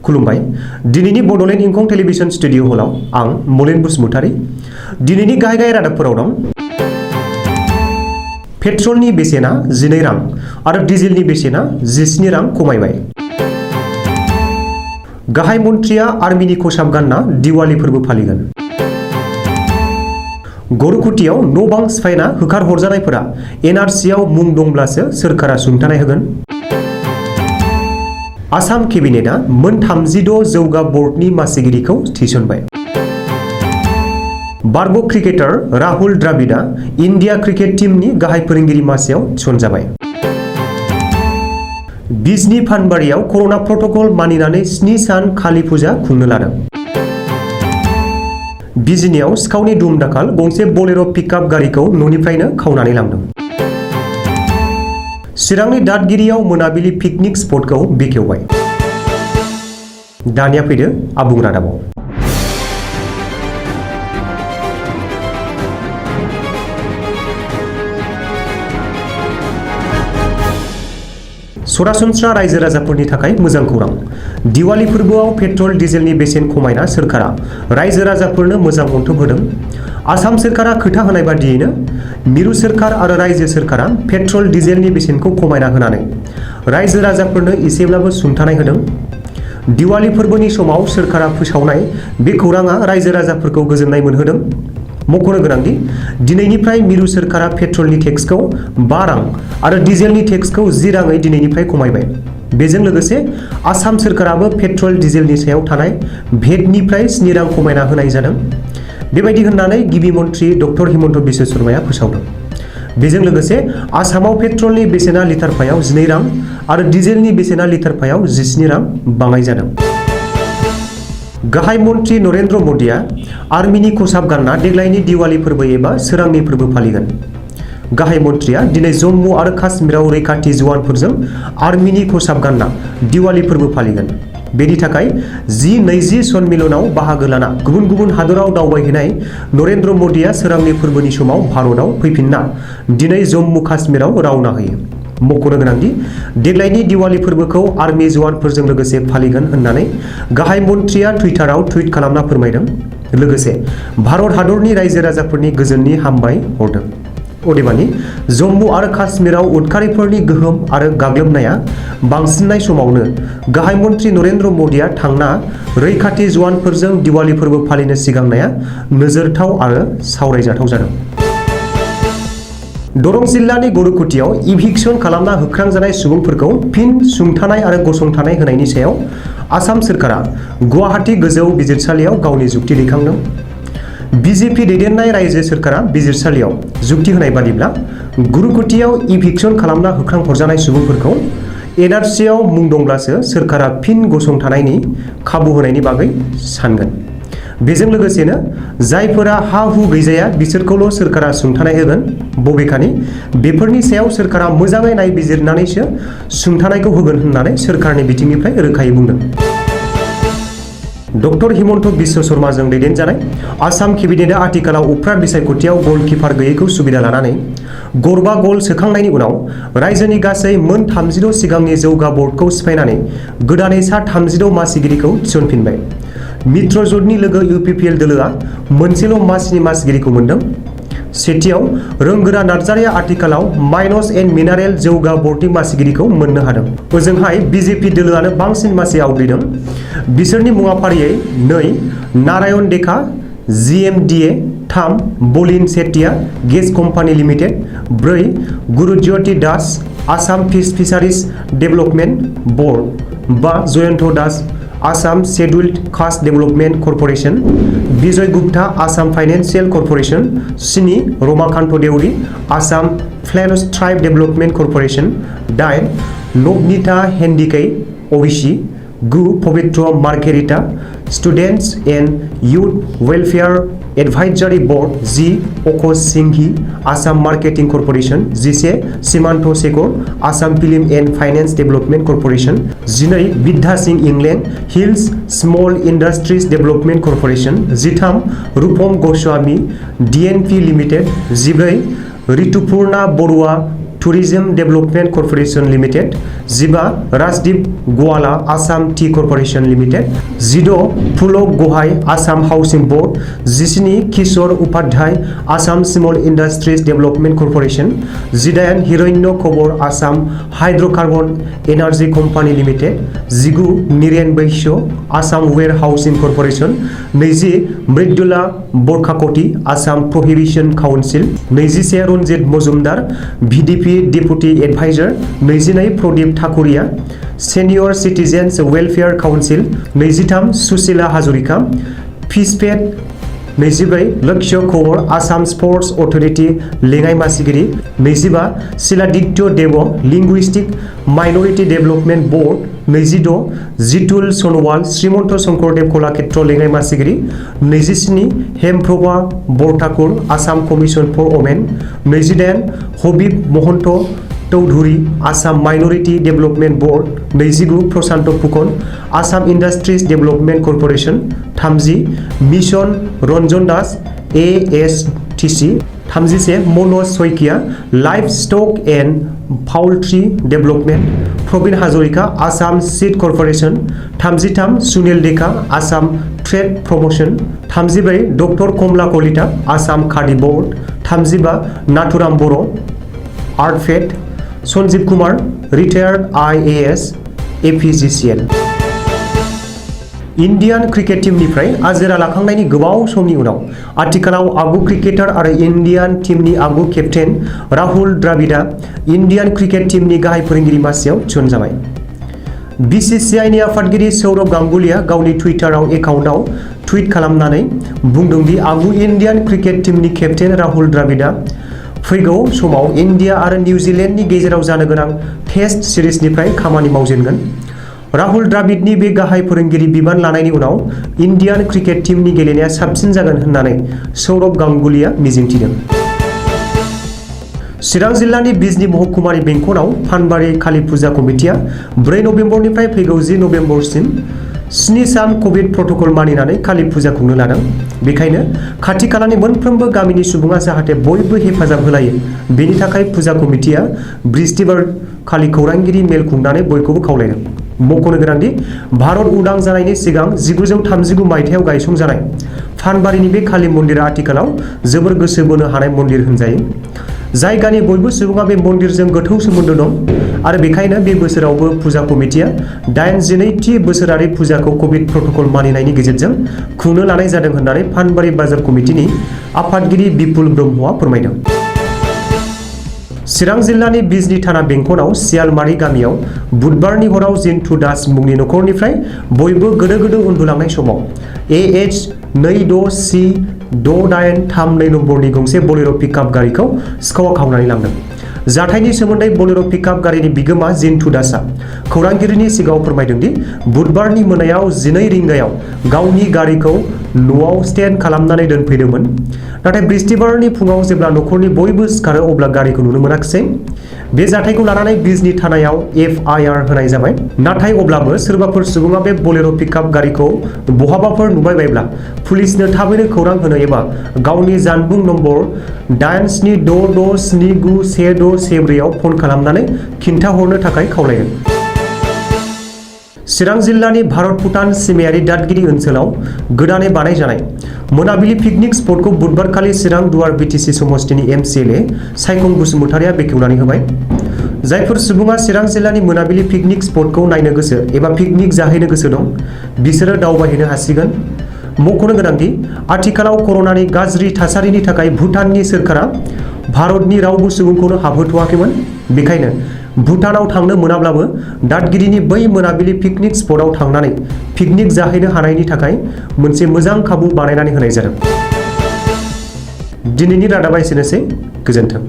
खुलुमबाय दिनैनि Bodoland इंखं television studio हलाव आं मलेन बसुमतारी दिनैनि गाहाय रादाबफोराव दं। पेट्रलनि बेसेना 12 रां आरो डिजेलनि बेसेना 17 रां खमायबाय। गाहाय मन्थ्रिया आर्मिनि खसाब गानना दिवाली फोरबो फालिगोन। गरकुटियाव न' बां सिफायना होखार हरजानायफोरा एनआरसियाव मुं दंब्लासो सोरखारा सुंथानाय होगोन। आसाम केबिनेटआ मोन 36 जौगा बर्डनि मासिगिरिखौ थिसनबाय। बारग' क्रिकेटार राहुल द्राविडआ इन्डिया क्रिकेट टीमनि गाहाय फोरोंगिरि मासियाव थिसनजाबाय। बिजनी फानबारियाव कर'ना प्रट'कल मानिनानै 7 सान काली फुजा खुंनो लादों। बिजिनियाव सिखावनि दुम दाखाल गंसे बोलेर' पिकआप गारिखौ न'निफ्रायनो खावनानै लांदों। चिरांनि दादगिरियाव मोनाबिलि पिकनिक स्पटखौ बेखेवबाय। दानिया फैदो आबुं रादाबाव। सरासनस्रा रायजो राजाफोरनि थाखाय मोजां खौरां। दिवाली फोरबोआव पेट्रल डिजेलनि बेसेन खमायना सोरखारा रायजो राजाफोरनो मोजां अनथोब होदों। आसाम सोरखारा खोथा होनाय बादियैनो मिरु सोरखार आरो रायजो सोरखारा पेट्रल डिजेलनि बेसेनखौ खमायना होनानै रायजो राजाफोरनो एसेब्लाबो सुंथानाय होदों। दिवाली फोरबोनि समाव सोरखारा फोसावनाय बे खौराङा रायजो राजाफोरखौ गोजोननाय मोनहोदों। मख'नो गोनांदि दिनैनिफ्राय मिरु सोरखारा पेट्रलनि टेक्सखौ 5 रां आरो डिजेलनि टेक्सखौ 10 राङै दिनैनिफ्राय खमायबाय। बेजों लोगोसे आसाम सोरखाराबो पेट्रल डिजेलनि सायाव थानाय भेटनिफ्राय 7 रां खमायना होनाय जादों। बेबायदि होननानै गिबि मन्थ्रि डक्टर हिमन्त बिश्व शर्माया फोसावदों। बेजों लोगोसे आसामाव पेट्रलनि बेसेना लिटारफायाव 12 रां आरो डिजेलनि बेसेना लिटारफायाव 17 रां बाङाय जादों। गाहाय मन्थ्रि नरेन्द्र मदिया आर्मिनि खसाब गानना देग्लायनि दिवाली फोरबो एबा सोरांनि फोरबो फालिगोन। गाहाय मन्थ्रिया दिनै जम्मु आरो काश्मीराव रैखाथि जवानफोरजों आर्मिनि खसाब गानना दिवाली फोरबो फालिगोन। बेनि थाखाय G20 सन्मिलनाव बाहागो लाना गुबुन गुबुन हादराव दावबायहैनाय नरेन्द्र मदिया सोरांनि फोरबोनि समाव भारतआव फैफिनना दिनै जम्मु काश्मीराव रावना होयो। मख'नो गोनांदि देग्लायनि दिवाली फोरबोखौ आर्मि जवानफोरजों लोगोसे फालिगोन होननानै गाहाय मन्थ्रिया टुइटाराव टुइट खालामना फोरमायदों। लोगोसे भारत हादरनि रायजो राजाफोरनि गोजोननि हामबाय हरदों। अदेबानि जम्मु आरो काश्मीराव उदखारिफोरनि गोहोम आरो गाग्लोबनाया बांसिननाय समावनो गाहाय मन्थ्रि नरेन्द्र मदिया थांना रैखाथि जवानफोरजों दिवाली फोरबो फालिनो सिगांनाया नोजोरथाव आरो सावरायजाथाव जादों। दरं जिल्लानि गरकुटियाव इभिक्सन खालामना होख्रांजानाय सुबुंफोरखौ फिन सुंथानाय आरो गसंथानाय होनायनि सायाव आसाम सोरखारा गुवाहाटी गोजौ बिजिरसालियाव गावनि जुक्ति दैखांदों। बिजेपि दैदेननाय रायजो सोरखारा बिजिरसालियाव जुक्ति होनाय बादिब्ला गरकुटियाव इभिक्सन खालामना होख्रांहरजानाय सुबुंफोरखौ एनआरसियाव मुं दंब्लासो सोरखारा फिन गसंथानायनि खाबु होनायनि बागै सानगोन। बेजों लोगोसेनो जायफोरा हा-हु गैजाया बिसोरखौल' सोरखारा सुंथानाय होगोन। बबेखानि बेफोरनि सायाव सोरखारा मोजाङै नायबिजिरनानैसो सुंथानायखौ होगोन होननानै सोरखारनि बिथिंनिफ्राय रोखायै बुंदों। डक्टर हिमन्त बिश्व शर्माजों दैदेनजानाय आसाम केबिनेटआ आथिखालाव उफ्रा बिसायख'थियाव गलकिपार गैयैखौ सुबिदा लानानै गरबा गल सोखांनायनि उनाव रायजोनि गासै मोन 36 सिगांनि जौगा बर्डखौ सिफायनानै गोदानै सा 36 मासिगिरिखौ थिसनफिनबाय। मित्रजोटनि लोगो इउपिपिएल दोलोआ मोनसेल' मासिनि मासिगिरिखौ मोनदों। सेथियाव रोंगोरा नार्जारिया आथिखालाव माइनस एन्ड मिनारेल जौगा बर्डनि मासिगिरिखौ मोननो हादों। ओजोंहाय बिजेपि दोलोआनो बांसिन मासि आवग्रिदों। बिसोरनि मुङा फारियै 2 Narayan Deka GMDA 3 Bolin Setia gas company limited 4 Gurujyoti Das Assam fisheries development board 5 Jayanta Das Assam scheduled caste development corporation 6 Bijoy Gupta Assam financial corporation 7 Ramakanta Deori Assam plains tribe development corporation 8 Nabanita Handique OBC 9 Pabitra Margherita students and youth welfare advisory board 10 अक Singhi Assam marketing corporation 11 Simanta Shekhar Assam film and finance development corporation 12 Bidya Singh inland hills small industries development corporation 13 Rupam Goswami DNP limited 14 Rituparna Baruah tourism development corporation limited, 15 Rajdeep Gowala Assam tea corporation limited, 16 Pulak Gohain Assam housing board, 17 Kishore Upadhyay Assam small industries development corporation, 18 Hiranya Khabar Assam hydrocarbon energy company limited, 19 Niren Baishya Assam warehousing corporation, 20 Mridula Barkakoti Assam prohibition council, 21 Ranjit Majumdar VDP deputy adviser, 22 Pradip Thakuria senior citizens welfare council, 23 Sushila Hazarika फिसपेट, 24 Lakshya Khabar Assam sports authority लेङाइ मासिगिरि, 25 Shiladitya Dev linguistic minority development board, 26 Jitul Sonowal Srimanta Sankardev Kalakshetra लेङाइ मासिगिरि, 27 Hemprabha Barthakur Assam commission for women, 28 Habib Mahanta Choudhury Assam minority development board, 29 Prashanta Phukan Assam industries development corporation, 30 Mission Ranjan Das ASTC, 31 Manoj Saikia livestock and poultry development, Pravin Hazarika Assam seed corporation, 33 Sunil Deka Assam trade promotion, 34 doctor Kamala Kalita Assam Khadi board, 35 Nathuram Bor Artfed, Sanjib Kumar retired IAS APGCL। Indian cricket टीमनिफ्राय आजिरा लाखांनायनि गोबाव समनि उनाव आथिखालाव आगु क्रिकेटार आरो इन्डियान टीमनि आगु केप्टेन राहुल द्राविडआ इन्डियान क्रिकेट टीमनि गाहाय फोरोंगिरि मासियाव थिसनजाबाय। BCCIनि आफादगिरि सौरभ गांगुलीआ गावनि टुइटाराव एकाउन्टआव टुइट खालामनानै बुंदों दि आगु इन्डियान क्रिकेट टीमनि केप्टेन राहुल द्राविडआ फैगौ समाव इन्डिया आरो निउजिलेन्डनि गेजेराव जानो गोनां टेस्ट सिरिजनिफ्राय खामानि मावजेनगोन। राहुल द्राविडनि बे गाहाय फोरोंगिरि बिबान लानायनि उनाव इन्डियान क्रिकेट टीमनि गेलेनाया साबसिन जागोन होननानै सौरभ गांगुलीआ मिजिंथिदों। चिरां जिल्लानि बिजनी महकुमानि बेंखनाव फानबारि काली फुजा कमिटिया 4 नभेम्बरनिफ्राय फैगौ 10 नभेम्बरसिम 7 सान कभिड प्रट'कल मानिनानै काली फुजा खुंनो लादों। बेखायनो खाथि खालानि मोनफ्रोमबो गामिनि सुबुङा जाहाथे बयबो हेफाजाब होलायो बेनि थाखाय फुजा कमिटिया बृहस्पतिबार खालि खौरांगिरि मेल खुंनानै बयखौबो खावलायदों। मख'नो गोनांदि भारत उदां जानायनि सिगां 1939 मायथाइयाव गायसंजानाय फानबारिनि बे काली मन्दिरा आथिखालाव जोबोर गोसो बोनो हानाय मन्दिर होनजायो। जायगानि बयबो सुबुङा बे मन्दिरजों गोथौ सोमोन्दो दं आरो बेखायनो बे बोसोरावबो फुजा कमिटिया 82थि बोसोरारि फुजाखौ कभिड प्रट'कल मानिनायनि गेजेरजों खुंनो लानाय जादों होननानै फानबारि बाजार कमिटिनि आफादगिरि बिपुल ब्रह्मआ फोरमायदों। चिरां जिल्लानि बिजनी थाना बेंखनाव सियालमारि गामियाव बुधबारनि हराव जिन्तु दास मुंनि नखरनिफ्राय बयबो गोदो गोदो उन्दुलांनाय समाव AH22C6832 नम्बरनि गंसे बोलेरो पिकआप गारिखौ सिखावआ खावनानै लांदों। जाथायनि सोमोन्दै बोलेरो पिकआप गारिनि बिगोमा जिन्तु दासआ खौरांगिरिनि सिगाङाव फोरमायदों दि बुधबारनि मोनायाव 12 रिंगायाव गावनि गारिखौ न'आव स्टेन्ड खालामनानै दोनफैदोंमोन। नाथाय बृहस्पतिबारनि फुङाव जेब्ला नखरनि बयबो सिखारो अब्ला गारिखौ नुनो मोनाखिसै। बे जाथायखौ लानानै बिजनी थानायाव FIR होनाय जाबाय। नाथाय अब्लाबो सोरबाफोर सुबुङा बे बोलेरो पिकआप गारिखौ बहाबाफोर नुबाय बायब्ला पुलिसनो थाबैनो खौरां होनो एबा गावनि जानबुं नम्बर 8766791614 आव फन खालामनानै खिन्थाहरनो थाखाय खावलायदों। चिरां जिल्लानि भारत भुटान सिमायारि दादगिरि ओनसोलाव गोदानै बानायजानाय मोनाबिलि पिकनिक स्पटखौ बुधबारखालि चिरां दुवार BTC समष्टिनि MCLA सायखं बसुमतारिया बेखेवनानै होबाय। जायफोर सुबुङा चिरां जिल्लानि मोनाबिलि पिकनिक स्पटखौ नायनो गोसो एबा पिकनिक जाहैनो गोसो दं बिसोरो दावबायहैनो हासिगोन। मख'नो गोनांदि आथिखालाव कर'नानि गाज्रि थासारिनि थाखाय भुटाननि सोरखारा भारतनि रावबो सुबुंखौनो हाबहोथ'वाखैमोन। बेखायनो भुटानाव थांनो मोनाब्लाबो दादगिरिनि बै मोनाबिलि पिकनिक स्पटआव थांनानै पिकनिक जाहैनो हानायनि थाखाय मोनसे मोजां खाबु बानायनानै होनाय जादों। दिनैनि रादाबा एसेनोसै, गोजोन्थों।